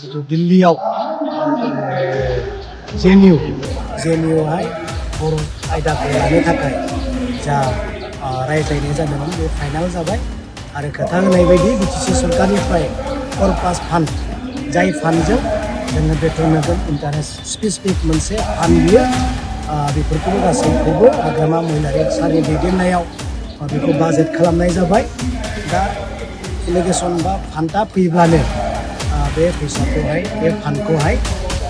जितु दिल्लीयाव जेनिउआवहाय बर' आयदाखौ लानो थाखाय जा रायज्लायनाय जादोंमोन बे फाइनाल जाबाय आरो खोथा होनाय बायदि बिटिसि सरकारनिफ्राय पर्पास फान्ड जाय फान्डजों जोङो बेथन होगोन इन्टारेस्ट स्पेसिफिक मोनसे फान्ड बियो बेफोरखौबो गासैखौबो हाग्रामा महिलारि सारनि दैदेननायाव बेखौ बाजेट खालामनाय जाबाय दा इलिगेसन बा फान्डआ फैब्लानो बे फैसाखौहाय बे फान्डखौहाय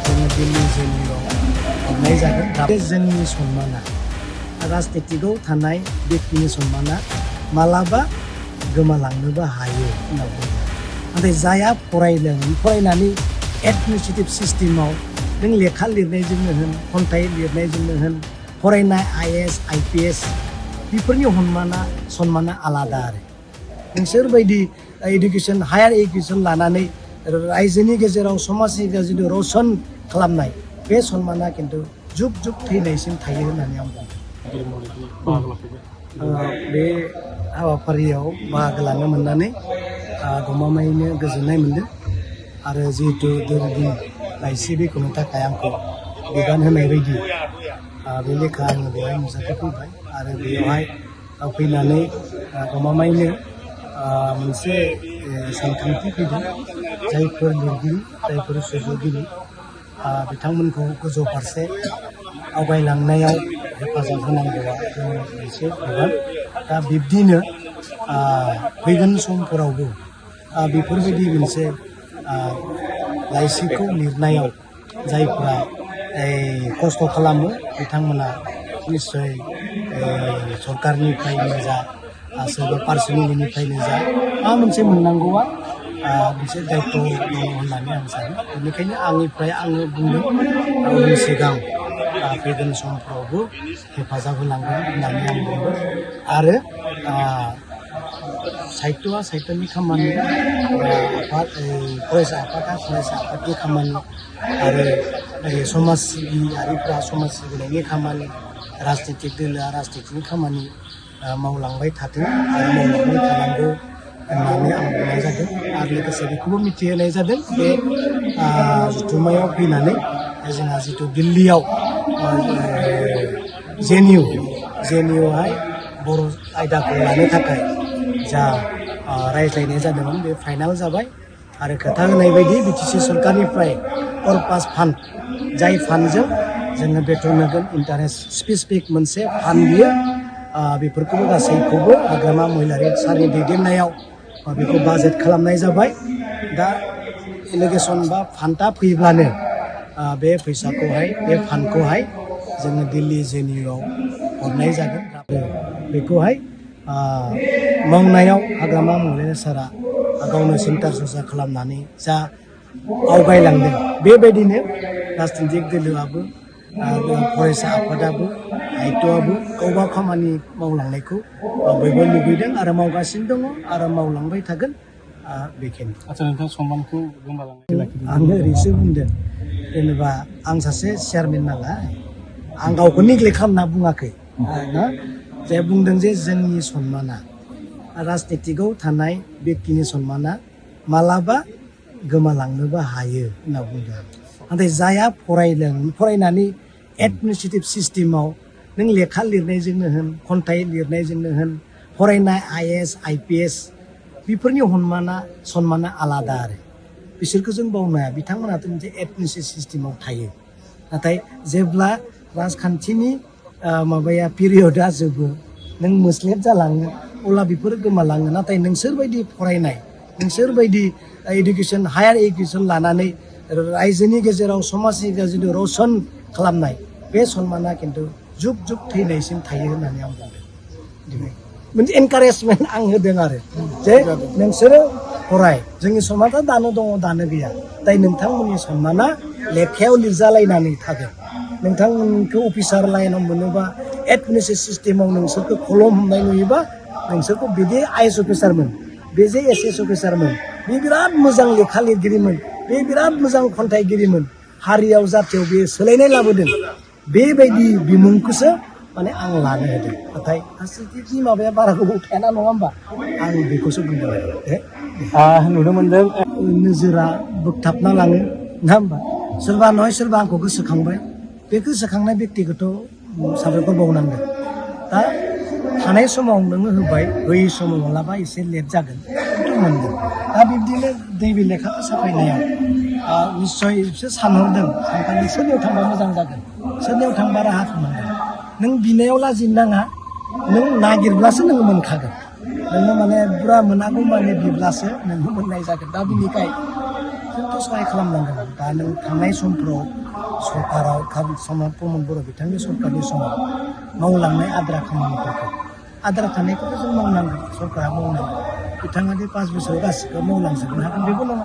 जोङो दिल्ली जेनिउआव हरनाय जागोन बे जोंनि सन्माना राजनितिकआव थानाय बेक्तिनि सन्माना मालाबा गोमालांनोबो हायो होनना बुङो नाथाय जायहा फरायनानै एडमिनिस्ट्रेटिभ सिस्टेमाव नों लेखा लिरनायजोंनो होन खन्थाइ लिरनायजोंनो होन फरायनाय IAS IPS बेफोरनि सन्माना आलादा आरो नोंसोर बायदि इडुकेसन हायार इडुकेसन लानानै रायजोनि गेजेराव समाजनि गेजेराव रसन खालामनाय बे सन्माना खिन्थु जुग जुग थैनायसिम थायो होननानै आं बुंदों बे हाबाफारियाव बाहागो लानो मोननानै गमामायैनो गोजोननाय मोनदों आरो जिहेतु दोरगि लाइसि बेखेवनो थाखाय आंखौ बिबान होनाय बायदि बे लेखा आङो बेवहाय नुजाथिफैबाय आरो बेयावहाय फैनानै गमामायैनो मोनसे सानखांथि फैदों जायफोर लिरगिरि जायफोर सुजुगिरि बिथांमोनखौ गोजौ फारसे आवगायलांनायाव हेफाजाब होनांगौआ जोंनि मोनसे बिबान दा बिब्दिनो फैगोन समफोरावबो बेफोरबायदि मोनसे लाइसिखौ लिरनायाव जायफ्रा खस्थ' खालामो बिथांमोना निस्सय सरकारनिफ्रायनो जा सोरबा पार्सनेलिनिफ्रायनो जा माबा मोनसे मोननांगौआ मोनसे दायित्व दङ होननानै आं सानो बेनिखायनो आंनिफ्राय आङो बुंदों उननि सिगां फैगोन समफ्रावबो हेफाजाब होलांगोन होननानै आं बुंदों आरो साहित्यआ साहित्यनि खामानि फरायसा आफादा फरायसा आफादनि खामानि आरो समाज सिबियारिफ्रा समाज सिबिनायनि खामानि राजनितिक दोलोआ राजनितिनि खामानि मावलांबाय थाथों आरो मावलांबाय थानांगौ होननानै आं बुंनाय जादों आरो लोगोसे बेखौबो मिथिहोनाय जादों बे जथुम्मायाव फैनानै जोंहा जितु दिल्लीयाव जेनिउआवहाय बर' आयदाखौ लानो थाखाय जा रायज्लायनाय जादोंमोन बे फाइनाल जाबाय आरो खोथा होनाय बायदि बिटिसि सरकारनिफ्राय पर्पास फान्ड जाय फान्डजों जोङो बेथन होगोन इन्टारेस्ट स्पेसिफिक मोनसे फान्ड बियो बेफोरखौबो गासैखौबो हाग्रामा महिलारि सारनि दैदेननायाव बेखौ बाजेट खालामनाय जाबाय दा इलिगेसन बा फान्डआ फैब्लानो बे फैसाखौहाय बे फान्डखौहाय जोङो दिल्ली जेनिउआव हरनाय जागोन बेखौहाय मावनायाव हाग्रामा महिलारि सारा गावनो सिन्था सरसा खालामनानै जा आवगायलांदों बेबायदिनो राजनितिक दोलोआबो फरायसा आफादाबो साहित्यआबो गावबा खामानि मावलांनायखौ बयबो लुबैदों आरो मावगासिनो दङ आरो मावलांबाय थागोन बेखिनि आच्चा नोंथां सनमानखौ गोमालांनाय आङो ओरैसो बुंदों जेनेबा आं सासे चेयारमेन नालाय आं गावखौ नेग्लेक्ट खालामना बुङाखै ना जे बुंदों जे जोंनि सन्माना राजनितिकआव थानाय बेक्तिनि सन्माना मालाबा गोमालांनोबो हायो होनना बुंदों नाथाय जायहा फरायनानै एडमिनिस्ट्रेटिभ सिस्टेमाव नों लेखा लिरनायजोंनो होन खन्थाइ लिरनायजोंनो होन फरायनाय IAS IPS बेफोरनि सन्माना आलादा आरो बिसोरखौ जों बावनो हाया बिथांमोनाथ' मोनसे एडमिनिस्ट्रेटिभ सिस्टेमाव थायो नाथाय जेब्ला राजखान्थिनि माबाया पिरियडआ जोबो नों मोस्लेब जालाङो अब्ला बेफोरो गोमालाङो नाथाय नोंसोरबायदि फरायनाय नोंसोरबायदि इडुकेसन हायार इडुकेसन लानानै रायजोनि गेजेराव समाजनि गेजेराव रसन खालामनाय बे सन्माना खिन्थु जुग जुग थैनायसिम थायो होननानै आं बुंदों मोनसे एनकारेजमेन्ट आं होदों आरो जे नोंसोरो फराय जोंनि समाजा दानो दङ दानो गैया दाय नोंथांमोननि सन्माना लेखायाव लिरजालायनानै थागोन नोंथांमोनखौ अफिसार लाइनाव मोनोबा एडमिनिस्ट्रेटिभ सिस्टेमाव नोंसोरखौ कलम हमनाय नुयोबा नोंसोरखौ बिदि IAS अफिसारमोन बे जे SS अफिसारमोन बे बिराद मोजां लेखा लिरगिरिमोन बे बिराद मोजां खन्थाइगिरिमोन हारियाव जाथियाव बे सोलायनाय लाबोदों बेबायदि बिमुंखौसो माने आं लानो होदों नाथाय फारसेथिंनि माबाया बारा गोबाव थायाना नङा होमबा आं बेखौसो बुंदों नुनो मोनदों नोजोरा बोगथाबना लाङो नङा होमबा सोरबा नय सोरबा आंखौ गोसोखांबाय बे गोसोखांनाय बेक्तिखौथ' साबायखर बावनांगोन दा थानाय समाव नोङो होबाय होयै समाव मालाबा एसे लेट जागोन खिन्थु मोनगोन दा बिब्दिनो दैबि लेखाखौ साफायनायाव निस्सय बिसोर सानहरदों सानखालि सोरनियाव थांबा मोजां जागोन सोरनियाव थांबा राहाखौ मोनगोन नों बिनायाव लाजिनो नाङा नों नागिरब्लासो नोङो मोनखागोन नोङो माने बुरा मोनागौ माने बिब्लासो नोङो मोननाय जागोन दा बिनिखाय जोंथ' सहाय खालामनांगोन दा नों थांनाय समफ्राव सरकाराव सनमान प्रमद बर' बिथांनि सरकारनि समाव मावलांनाय आद्रा खामानिफोरखौ आद्रा थानायखौबो जों मावनांगोन सरकारा मावनांगोन बिथाङा दि 5 बोसोर गासिबो मावलांजोबनो हागोन बेबो नङा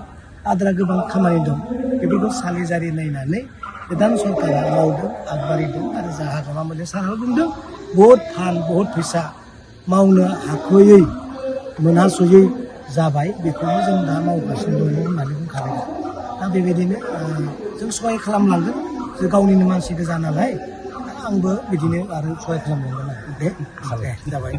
आद्रा गोबां खामानि दं बेफोरखौ सालि जारि नायनानै गोदान सरकारा मावदों आगबारिदों आरो जा हागौमा मोजां सारहा बुंदों बहुद फान बहुद फैसा मावनो हाख'यै मोनहास'यै जाबाय बेखौनो जों दा मावगासिनो दङ होननानै बुंखाबाय दा बेबायदिनो जों सहाय खालामलांगोन जों गावनिनो मानसि गोजा नालाय आंबो बिदिनो आरो सहाय खालामलांगोन आरो दे जाबाय